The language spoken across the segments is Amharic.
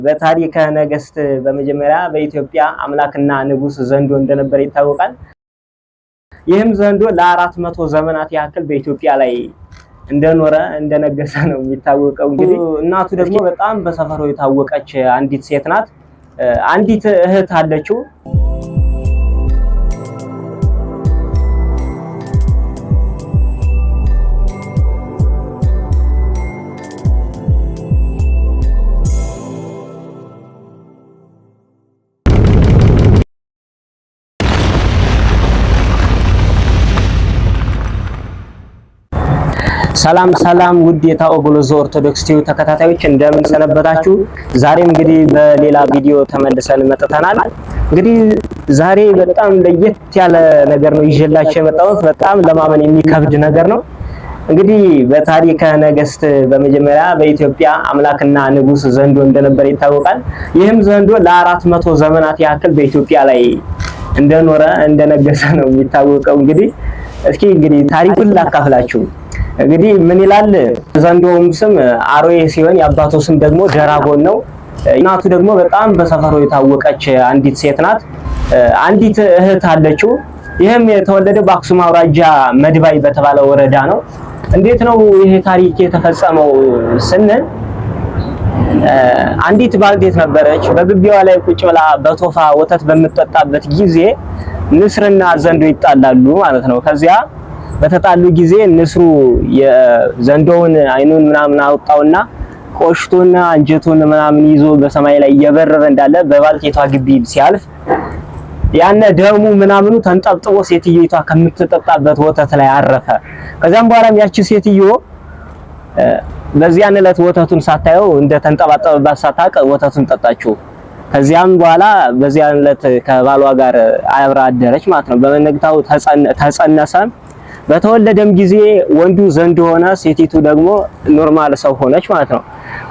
በታሪከ ነገስት በመጀመሪያ በኢትዮጵያ አምላክና ንጉስ ዘንዶ እንደነበረ ይታወቃል። ይህም ዘንዶ ለ400 ዘመናት ያክል በኢትዮጵያ ላይ እንደኖረ እንደነገሰ ነው የሚታወቀው። እንግዲህ እናቱ ደግሞ በጣም በሰፈሩ የታወቀች አንዲት ሴት ናት። አንዲት እህት አለችው። ሰላም ሰላም ውድ የታኦጎሎዞ ኦርቶዶክስ ቲዩብ ተከታታዮች እንደምን ሰነበታችሁ? ዛሬም እንግዲህ በሌላ ቪዲዮ ተመልሰን መጥተናል። እንግዲህ ዛሬ በጣም ለየት ያለ ነገር ነው ይዤላችሁ የመጣሁት። በጣም ለማመን የሚከብድ ነገር ነው። እንግዲህ በታሪከ ነገስት በመጀመሪያ በኢትዮጵያ አምላክና ንጉስ ዘንዶ እንደነበረ ይታወቃል። ይህም ዘንዶ ለ400 ዘመናት ያክል በኢትዮጵያ ላይ እንደኖረ እንደነገሰ ነው የሚታወቀው። እንግዲህ እስኪ እንግዲህ ታሪኩን ላካፍላችሁ። እንግዲህ ምን ይላል? ዘንዶውም ስም አሮዬ ሲሆን የአባቱ ስም ደግሞ ደራጎን ነው። እናቱ ደግሞ በጣም በሰፈሩ የታወቀች አንዲት ሴት ናት። አንዲት እህት አለችው። ይህም የተወለደ በአክሱም አውራጃ መድባይ በተባለ ወረዳ ነው። እንዴት ነው ይሄ ታሪክ የተፈጸመው ስንል አንዲት ባልቴት ነበረች። በግቢዋ ላይ ቁጭ ብላ በቶፋ ወተት በምትጠጣበት ጊዜ ንስርና ዘንዶ ይጣላሉ ማለት ነው። ከዚያ በተጣሉ ጊዜ ንስሩ የዘንዶውን አይኑን ምናምን አወጣውና ቆሽቶና አንጀቱን ምናምን ይዞ በሰማይ ላይ እየበረረ እንዳለ በባልቴቷ ግቢ ሲያልፍ ያነ ደሙ ምናምኑ ተንጠብጥቦ ሴትዮቷ ከምትጠጣበት ወተት ላይ አረፈ። ከዚያም በኋላም ያቺ ሴትዮ በዚያን ዕለት ወተቱን ሳታየው እንደ ተንጠባጠበባት ሳታውቅ ወተቱን ጠጣችው። ከዚያም በኋላ በዚያን ዕለት ከባሏ ጋር አብራ አደረች ማለት ነው። በመነግታው ተጸነሰ። በተወለደም ጊዜ ወንዱ ዘንዶ ሆነ፣ ሴቲቱ ደግሞ normal ሰው ሆነች ማለት ነው።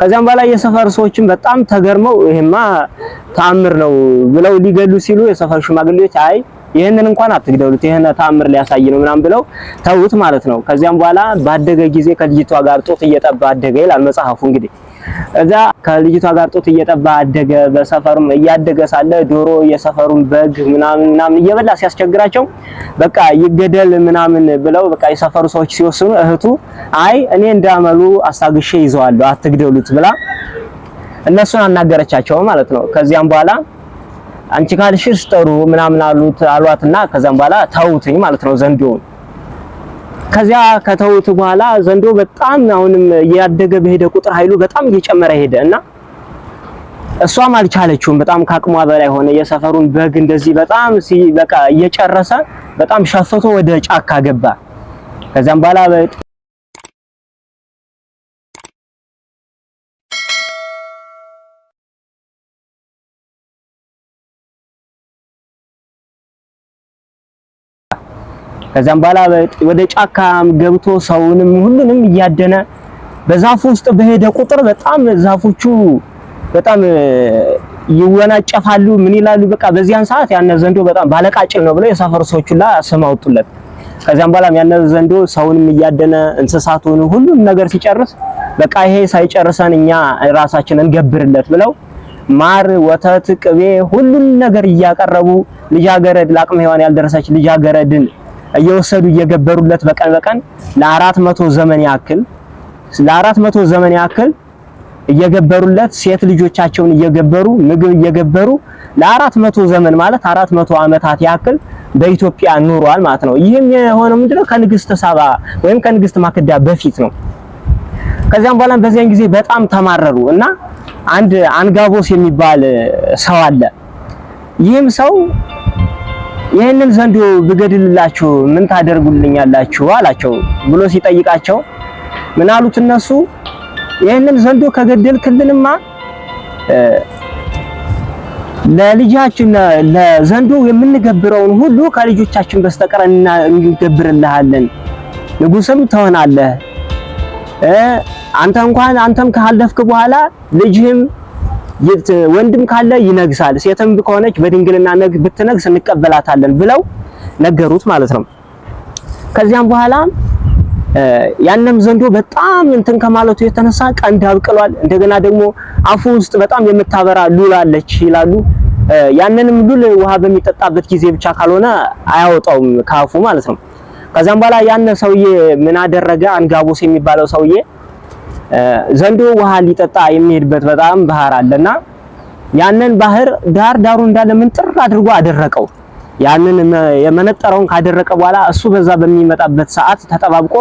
ከዚያም በኋላ የሰፈር ሰዎችም በጣም ተገርመው ይሄማ ተአምር ነው ብለው ሊገሉ ሲሉ የሰፈር ሽማግሌዎች አይ ይህንን እንኳን አትግደሉት፣ ይህን ተአምር ሊያሳይ ነው ምናምን ብለው ተውት ማለት ነው። ከዚያም በኋላ ባደገ ጊዜ ከልጅቷ ጋር ጡት እየጠባ አደገ ይላል መጽሐፉ። እንግዲህ እዛ ከልጅቷ ጋር ጡት እየጠባ አደገ። በሰፈሩም እያደገ ሳለ ዶሮ የሰፈሩን በግ ምናምን ምናምን እየበላ ሲያስቸግራቸው በቃ ይገደል ምናምን ብለው በቃ የሰፈሩ ሰዎች ሲወስኑ እህቱ አይ እኔ እንዳመሉ አስታግሼ ይዘዋለሁ አትግደሉት ብላ እነሱን አናገረቻቸው ማለት ነው። ከዚያም በኋላ አንቺ ካልሽስ ጥሩ ምናምን አሉት አሏትና ከዚያም በኋላ ተውትኝ ማለት ነው ዘንዶውን። ከዚያ ከተውት በኋላ ዘንዶ በጣም አሁንም እያደገ በሄደ ቁጥር ኃይሉ በጣም እየጨመረ ሄደ እና እሷም አልቻለችውም። በጣም ከአቅሟ በላይ ሆነ። የሰፈሩን በግ እንደዚህ በጣም በቃ እየጨረሰ በጣም ሸፍቶ ወደ ጫካ ገባ። ከዚያም በኋላ ከዚያም በኋላ ወደ ጫካ ገብቶ ሰውንም ሁሉንም እያደነ በዛፉ ውስጥ በሄደ ቁጥር በጣም ዛፎቹ በጣም ይወናጨፋሉ። ምን ይላሉ? በቃ በዚያን ሰዓት ያነ ዘንዶ በጣም ባለቃጭል ነው ብለው የሰፈሩ ሰዎች ሁላ ስም አወጡለት። ከዚያም በኋላ ያነ ዘንዶ ሰውንም እያደነ እንስሳቱን ሁሉም ነገር ሲጨርስ በቃ ይሄ ሳይጨርሰን እኛ ራሳችንን እንገብርለት ብለው ማር፣ ወተት፣ ቅቤ ሁሉን ነገር እያቀረቡ ልጃገረድ ለአቅመ ሔዋን ያልደረሰች ልጃገረድን እየወሰዱ እየገበሩለት በቀን በቀን ለ400 ዘመን ያክል ለ400 ዘመን ያክል እየገበሩለት ሴት ልጆቻቸውን እየገበሩ ምግብ እየገበሩ ለ400 ዘመን ማለት 400 ዓመታት ያክል በኢትዮጵያ ኑሯል ማለት ነው። ይህም የሆነው ምንድነው ከንግስት ሳባ ወይም ከንግስት ማክዳ በፊት ነው። ከዚያም በኋላ በዚያን ጊዜ በጣም ተማረሩ እና አንድ አንጋቦስ የሚባል ሰው አለ። ይህም ሰው ይህንን ዘንዶ ብገድልላችሁ ምን ታደርጉልኛላችሁ አላቸው ብሎ ሲጠይቃቸው ምን አሉት እነሱ ይህንን ዘንዶ ከገደልክልንማ ለልጃችን ለዘንዶ የምንገብረውን ሁሉ ከልጆቻችን በስተቀር እንገብርልሃለን፣ ንጉስም ትሆናለህ። አንተ እንኳን አንተም ካለፍክ በኋላ ልጅህም ወንድም ካለ ይነግሳል፣ ሴትም ከሆነች በድንግልና ብትነግስ እንቀበላታለን ብለው ነገሩት ማለት ነው። ከዚያም በኋላ ያንም ዘንዶ በጣም እንትን ከማለቱ የተነሳ ቀንድ አብቅሏል። እንደገና ደግሞ አፉ ውስጥ በጣም የምታበራ ሉል አለች ይላሉ። ያንንም ሉል ውሃ በሚጠጣበት ጊዜ ብቻ ካልሆነ አያወጣውም ካፉ ማለት ነው። ከዛም በኋላ ያን ሰውዬ ምን አደረገ? አንጋቦስ የሚባለው ሰውዬ ዘንዶ ውሃ ሊጠጣ የሚሄድበት በጣም ባህር አለና ያንን ባህር ዳር ዳሩ እንዳለ ምንጥር አድርጎ አደረቀው። ያንን የመነጠረውን ካደረቀ በኋላ እሱ በዛ በሚመጣበት ሰዓት ተጠባብቆ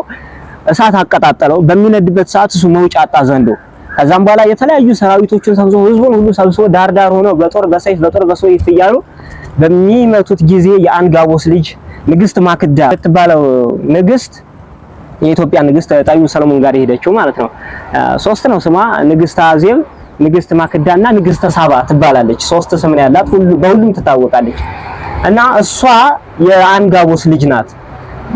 እሳት አቀጣጠለው። በሚነድበት ሰዓት እሱ መውጫ አጣ ዘንዶ። ከዛም በኋላ የተለያዩ ሰራዊቶችን ሰብስቦ ህዝቡን ሁሉ ሰብስቦ ዳር ዳር ሆነው በጦር በሰይፍ በጦር በሰይፍ እያሉ በሚመቱት ጊዜ የአንጋቦስ ልጅ ንግስት ማክዳ የምትባለው ንግስት፣ የኢትዮጵያ ንግስት ጠቢቡ ሰለሞን ጋር የሄደችው ማለት ነው። ሶስት ነው ስሟ፣ ንግስት አዜብ፣ ንግስት ማክዳና ንግስተ ሳባ ትባላለች። ሶስት ስም ነው ያላት፣ በሁሉም ትታወቃለች። እና እሷ የአንጋቦስ ልጅ ናት።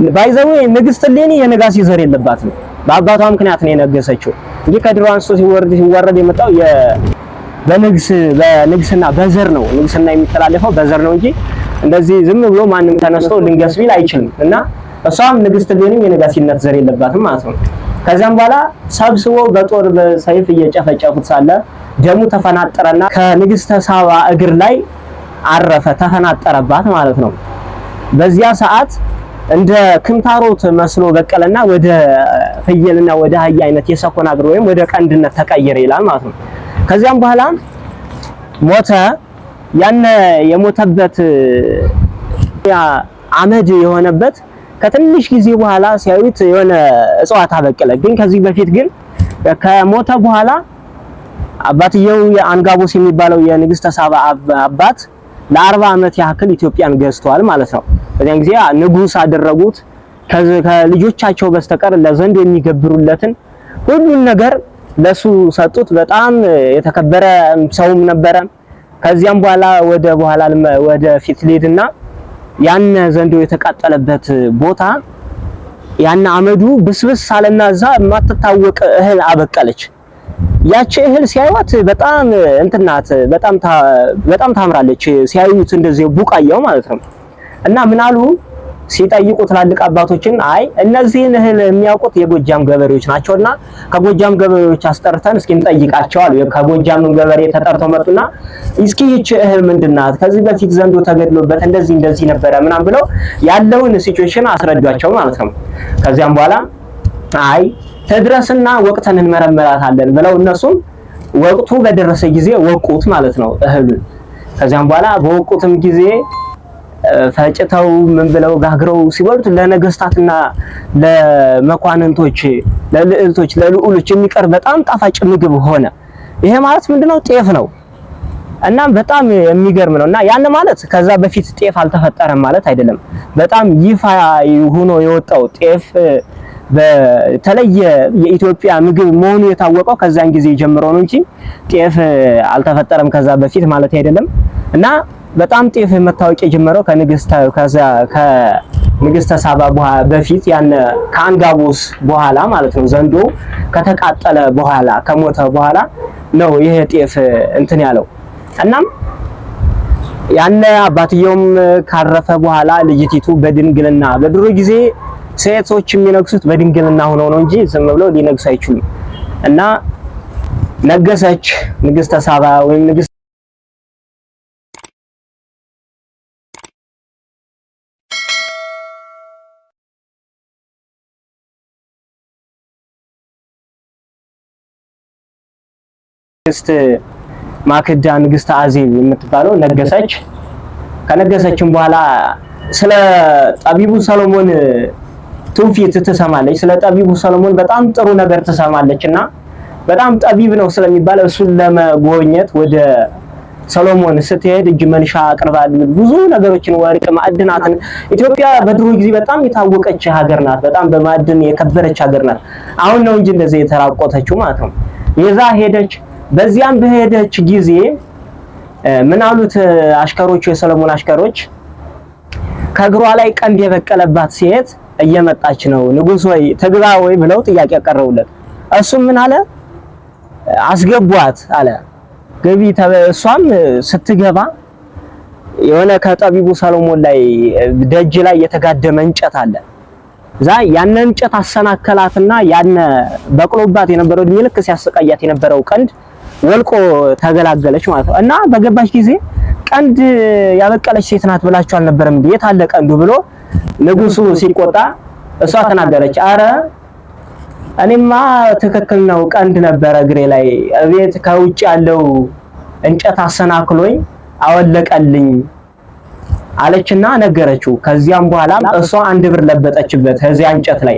By the way ንግስት እሌኒ የነጋሲ ዘር የለባትም። በአባቷ ምክንያት ነው የነገሰችው እንጂ ከድሮ አንስቶ ሲወርድ ሲወረድ የመጣው በንግስ በንግስና በዘር ነው። ንግስና የሚተላለፈው በዘር ነው እንጂ እንደዚህ ዝም ብሎ ማንም ተነስቶ ልንገስ ቢል አይችልም። እና እሷም ንግስት እሌኒም የነጋሲነት ዘር የለባትም ማለት ነው። ከዚያም በኋላ ሰብስቦ በጦር በሰይፍ እየጨፈጨፉት ሳለ ደሙ ተፈናጠረና ከንግስተ ሳባ እግር ላይ አረፈ፣ ተፈናጠረባት ማለት ነው። በዚያ ሰዓት እንደ ክንታሮት መስሎ በቀለና ወደ ፍየልና ወደ አህያ አይነት የሰኮና እግር ወይም ወደ ቀንድነት ተቀየረ ይላል ማለት ነው። ከዚያም በኋላ ሞተ። ያን የሞተበት ያ አመድ የሆነበት ከትንሽ ጊዜ በኋላ ሲያዩት የሆነ እጽዋት አበቀለ። ግን ከዚህ በፊት ግን ከሞተ በኋላ አባትየው የአንጋቦስ የሚባለው የንግስተ ሳባ አባት ለ40 ዓመት ያክል ኢትዮጵያን ገዝቷል ማለት ነው። በዚያን ጊዜ ንጉስ አደረጉት። ከልጆቻቸው በስተቀር ለዘንዶ የሚገብሩለትን ሁሉን ነገር ለሱ ሰጡት። በጣም የተከበረ ሰውም ነበረ። ከዚያም በኋላ ወደ በኋላ ወደ ፊት ሊሄድና ያን ዘንዶ የተቃጠለበት ቦታ ያን አመዱ ብስብስ አለና እዛ የማትታወቅ እህል አበቀለች። ያቺ እህል ሲያዩት በጣም እንትናት በጣም ታምራለች። ሲያዩት እንደዚህ ቡቃያው ማለት ነው። እና ምን አሉ ሲጠይቁ ትላልቅ አባቶችን፣ አይ እነዚህን እህል የሚያውቁት የጎጃም ገበሬዎች ናቸውና ከጎጃም ገበሬዎች አስጠርተን እስኪ እንጠይቃቸው አሉ። ከጎጃም ገበሬ ተጠርተው መጡና እስኪ ይህች እህል ምንድናት? ከዚህ በፊት ዘንዶ ተገድሎበት እንደዚህ እንደዚህ ነበረ ምናምን ብለው ያለውን situation አስረዷቸው ማለት ነው። ከዚያም በኋላ አይ ትድረስና ወቅተን እንመረምራታለን ብለው እነሱም ወቅቱ በደረሰ ጊዜ ወቁት ማለት ነው እህሉን። ከዚያም በኋላ በወቁትም ጊዜ ፈጭተው ምን ብለው ጋግረው ሲበሉት ለነገስታትና ለመኳንንቶች፣ ለልዕልቶች፣ ለልዑሎች የሚቀርብ በጣም ጣፋጭ ምግብ ሆነ። ይሄ ማለት ምንድነው? ጤፍ ነው። እና በጣም የሚገርም ነው። እና ያን ማለት ከዛ በፊት ጤፍ አልተፈጠረም ማለት አይደለም። በጣም ይፋ ሆኖ የወጣው ጤፍ በተለየ የኢትዮጵያ ምግብ መሆኑ የታወቀው ከዛን ጊዜ ጀምሮ ነው እንጂ ጤፍ አልተፈጠረም ከዛ በፊት ማለት አይደለም። እና በጣም ጤፍ መታወቅ የጀመረው ከዛ ከንግስተ ሳባ በፊት ያን ከአንጋቦስ በኋላ ማለት ነው። ዘንዶ ከተቃጠለ በኋላ ከሞተ በኋላ ነው ይሄ ጤፍ እንትን ያለው። እናም ያነ አባትየውም ካረፈ በኋላ ልጅቲቱ በድንግልና፣ በድሮ ጊዜ ሴቶች የሚነግሱት በድንግልና ሆነው ነው እንጂ ዝም ብለው ሊነግሱ አይችሉም። እና ነገሰች ንግስተ ሳባ ወይም ንግስት ማክዳ፣ ንግስተ አዜብ የምትባለው ነገሰች። ከነገሰችም በኋላ ስለ ጠቢቡ ሰሎሞን ትውፊት ትሰማለች። ስለ ጠቢቡ ሰሎሞን በጣም ጥሩ ነገር ትሰማለች እና በጣም ጠቢብ ነው ስለሚባል እሱን ለመጎብኘት ወደ ሰሎሞን ስትሄድ እጅ መንሻ አቅርባ ብዙ ነገሮችን ወርቅ፣ ማዕድናትን። ኢትዮጵያ በድሮ ጊዜ በጣም የታወቀች ሀገር ናት። በጣም በማዕድን የከበረች ሀገር ናት። አሁን ነው እንጂ እንደዚህ የተራቆተችው ማለት ነው። የዛ ሄደች። በዚያም በሄደች ጊዜ ምን አሉት አሽከሮቹ፣ የሰሎሞን አሽከሮች፣ ከእግሯ ላይ ቀንድ የበቀለባት ሴት እየመጣች ነው፣ ንጉስ ወይ ትግባ ወይ ብለው ጥያቄ ያቀረቡለት። እሱም ምን አለ? አስገቧት አለ። ገቢ እሷም ስትገባ የሆነ ከጠቢቡ ሰሎሞን ላይ ደጅ ላይ የተጋደመ እንጨት አለ። እዛ ያንን እንጨት አሰናከላትና ያነ በቅሎባት የነበረው እድሜ ልክ ሲያሰቃያት የነበረው ቀንድ ወልቆ ተገላገለች ማለት ነው። እና በገባች ጊዜ ቀንድ ያበቀለች ሴት ናት ብላችሁ አልነበረም እንዴ? የት አለ ቀንዱ ብሎ ንጉሱ ሲቆጣ እሷ ተናገረች። አረ እኔማ ትክክል ነው፣ ቀንድ ነበረ እግሬ ላይ፣ እቤት ከውጭ ያለው እንጨት አሰናክሎኝ አወለቀልኝ አለችና ነገረችው። ከዚያም በኋላ እሷ አንድ ብር ለበጠችበት ከዚያ እንጨት ላይ።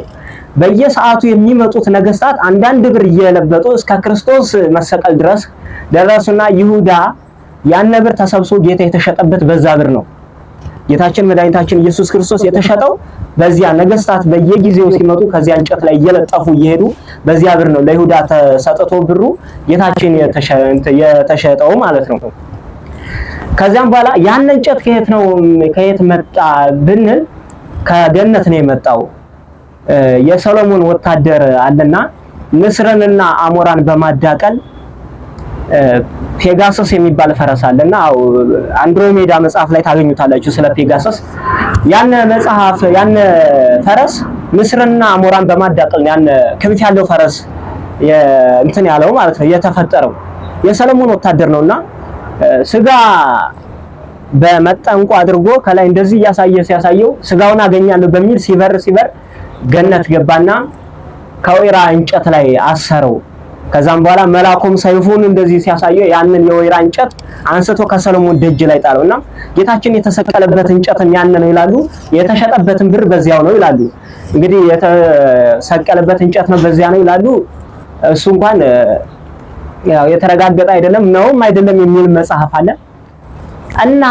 በየሰዓቱ የሚመጡት ነገስታት አንዳንድ ብር እየለበጡ እስከ ክርስቶስ መሰቀል ድረስ ደረሱና ይሁዳ ያነ ብር ተሰብስቦ ጌታ የተሸጠበት በዛ ብር ነው። ጌታችን መድኃኒታችን ኢየሱስ ክርስቶስ የተሸጠው በዚያ ነገስታት በየጊዜው ሲመጡ ከዚያ እንጨት ላይ እየለጠፉ እየሄዱ በዚያ ብር ነው ለይሁዳ ተሰጥቶ ብሩ ጌታችን የተሸጠው ማለት ነው። ከዚያም በኋላ ያን እንጨት ከየት ነው ከየት መጣ ብንል ከገነት ነው የመጣው። የሰሎሞን ወታደር አለና ንስርንና አሞራን በማዳቀል ፔጋሰስ የሚባል ፈረስ አለና አንድሮሜዳ መጽሐፍ ላይ ታገኙታላችሁ ስለ ፔጋሰስ። ያን መጽሐፍ ያን ፈረስ ንስርና አሞራን በማዳቀል ያን ክንፍ ያለው ፈረስ እንትን ያለው ማለት ነው የተፈጠረው የሰለሞን ወታደር ነውና ስጋ በመጠንቆ አድርጎ ከላይ እንደዚህ እያሳየ ሲያሳየው ስጋውን አገኛለሁ በሚል ሲበር ሲበር ገነት ገባና ከወይራ እንጨት ላይ አሰረው። ከዛም በኋላ መላኩም ሰይፉን እንደዚህ ሲያሳየው ያንን የወይራ እንጨት አንስቶ ከሰሎሞን ደጅ ላይ ጣለውና ጌታችን የተሰቀለበት እንጨትም ያን ነው ይላሉ። የተሸጠበትን ብር በዚያው ነው ይላሉ። እንግዲህ የተሰቀለበት እንጨት ነው በዚያ ነው ይላሉ። እሱ እንኳን ያው የተረጋገጠ አይደለም ነውም አይደለም የሚል መጽሐፍ አለ። እና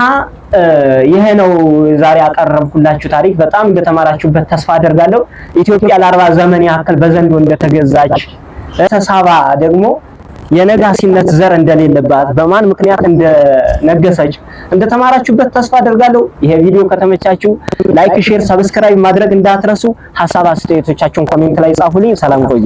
ይሄ ነው ዛሬ ያቀረብኩላችሁ ታሪክ። በጣም እንደተማራችሁበት ተስፋ አደርጋለሁ። ኢትዮጵያ ለ40 ዘመን ያክል በዘንዶ እንደተገዛች፣ ተሳባ ደግሞ የነጋሲነት ዘር እንደሌለባት፣ በማን ምክንያት እንደነገሰች እንደተማራችሁበት ተስፋ አደርጋለሁ። ይሄ ቪዲዮ ከተመቻችሁ like፣ share፣ subscribe ማድረግ እንዳትረሱ። ሀሳብ አስተያየቶቻችሁን comment ላይ ጻፉልኝ። ሰላም ቆዩ።